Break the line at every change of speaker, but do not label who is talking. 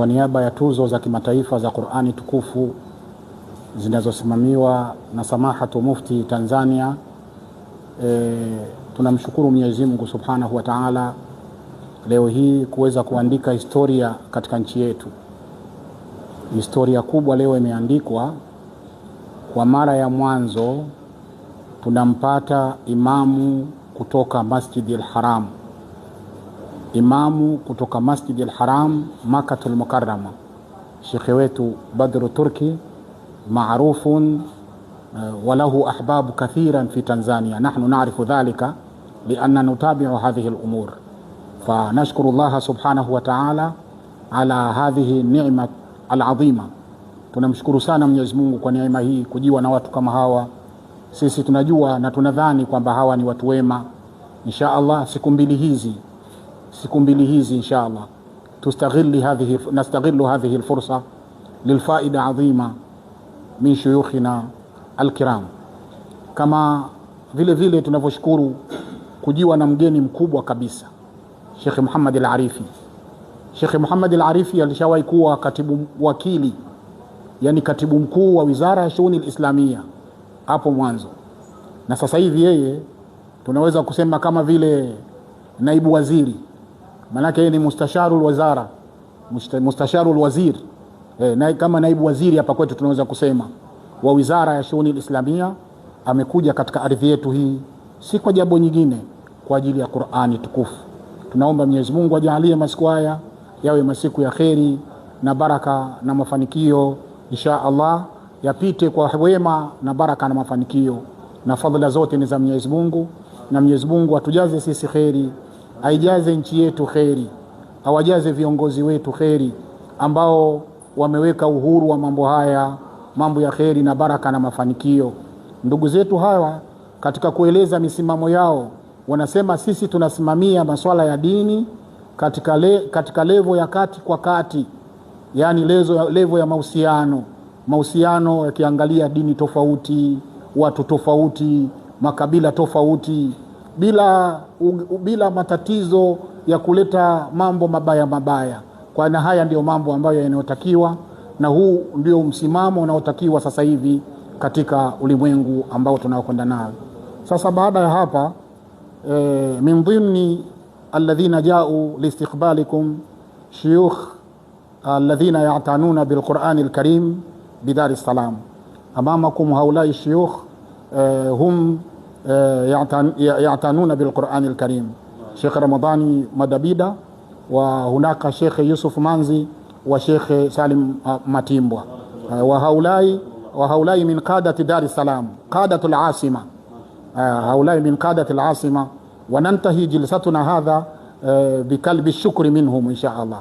Kwa niaba ya tuzo za kimataifa za Qur'ani tukufu zinazosimamiwa na Samahatu Mufti Tanzania, tunamshukuru Mwenyezi Mungu Subhanahu wa Ta'ala leo hii kuweza kuandika historia katika nchi yetu. Historia kubwa leo imeandikwa. Kwa mara ya mwanzo tunampata imamu kutoka Masjidil Haram, imamu kutoka Masjidil Haram Makkatul Mukarrama, shekhe wetu Badru Turki maarufun walahu ahbabu kathiran fi Tanzania, nahnu narifu dhalika lianna nutabiu hadhihi lumur, fanashkuru llaha subhanahu wa taala ala hadhihi nima aladhima. Tunamshukuru sana Mwenyezi Mungu kwa neema hii, kujiwa na watu kama hawa. Sisi tunajua na tunadhani kwamba hawa ni watu wema. Insha Allah siku mbili hizi insha Allah tustaghili hadhihi nastaghilu hadhihi alfursa lilfaida adhima min shuyukhina alkiram. Kama vile vile tunavyoshukuru kujiwa na mgeni mkubwa kabisa, Sheikh Muhammad Al-Arifi. Sheikh Muhammad Al-Arifi alishawahi kuwa katibu wakili, yani katibu mkuu wa Wizara ya Shughuli Islamia hapo mwanzo, na sasa hivi yeye tunaweza kusema kama vile naibu waziri, maanake yeye ni mustasharul wazara, mustasharul wazir, na, kama naibu waziri hapa kwetu tunaweza kusema wa Wizara ya Shughuli Islamia. Amekuja katika ardhi yetu hii si kwa jambo nyingine, kwa ajili ya Qur'ani tukufu. Tunaomba Mwenyezi Mungu ajalie masiku haya yawe masiku ya kheri na baraka na mafanikio, insha Allah yapite kwa wema na baraka na mafanikio, na fadhila zote ni za Mwenyezi Mungu, na Mwenyezi Mungu atujaze sisi kheri, aijaze nchi yetu kheri, awajaze viongozi wetu kheri ambao wameweka uhuru wa mambo haya, mambo ya kheri na baraka na mafanikio. Ndugu zetu hawa katika kueleza misimamo yao wanasema sisi tunasimamia masuala ya dini katika level ya kati kwa kati, yani level ya mahusiano, mahusiano yakiangalia dini tofauti, watu tofauti, makabila tofauti, bila matatizo ya kuleta mambo mabaya mabaya. Kwa na haya ndiyo mambo ambayo yanayotakiwa, na huu ndio msimamo unaotakiwa sasa hivi katika ulimwengu ambao tunaokwenda nao sasa. Baada ya hapa, min dhimni alladhina jau liistiqbalikum shuyukh alladhina yatanuna bilqurani alkarim bidar es Salaam. Amamakum haulai shuyukh, hum yatanuna bilqurani alkarim, Sheikh Ramadhani Madabida wa hunaka Sheikh Yusuf Manzi wa Sheikh Salim Matimbwa, wa haulai min qadati Dar es Salaam, qadatu al-asima, haulai min qadati al-asima. وننتهي جلستنا هذا بكلب الشكر منهم إن شاء الله.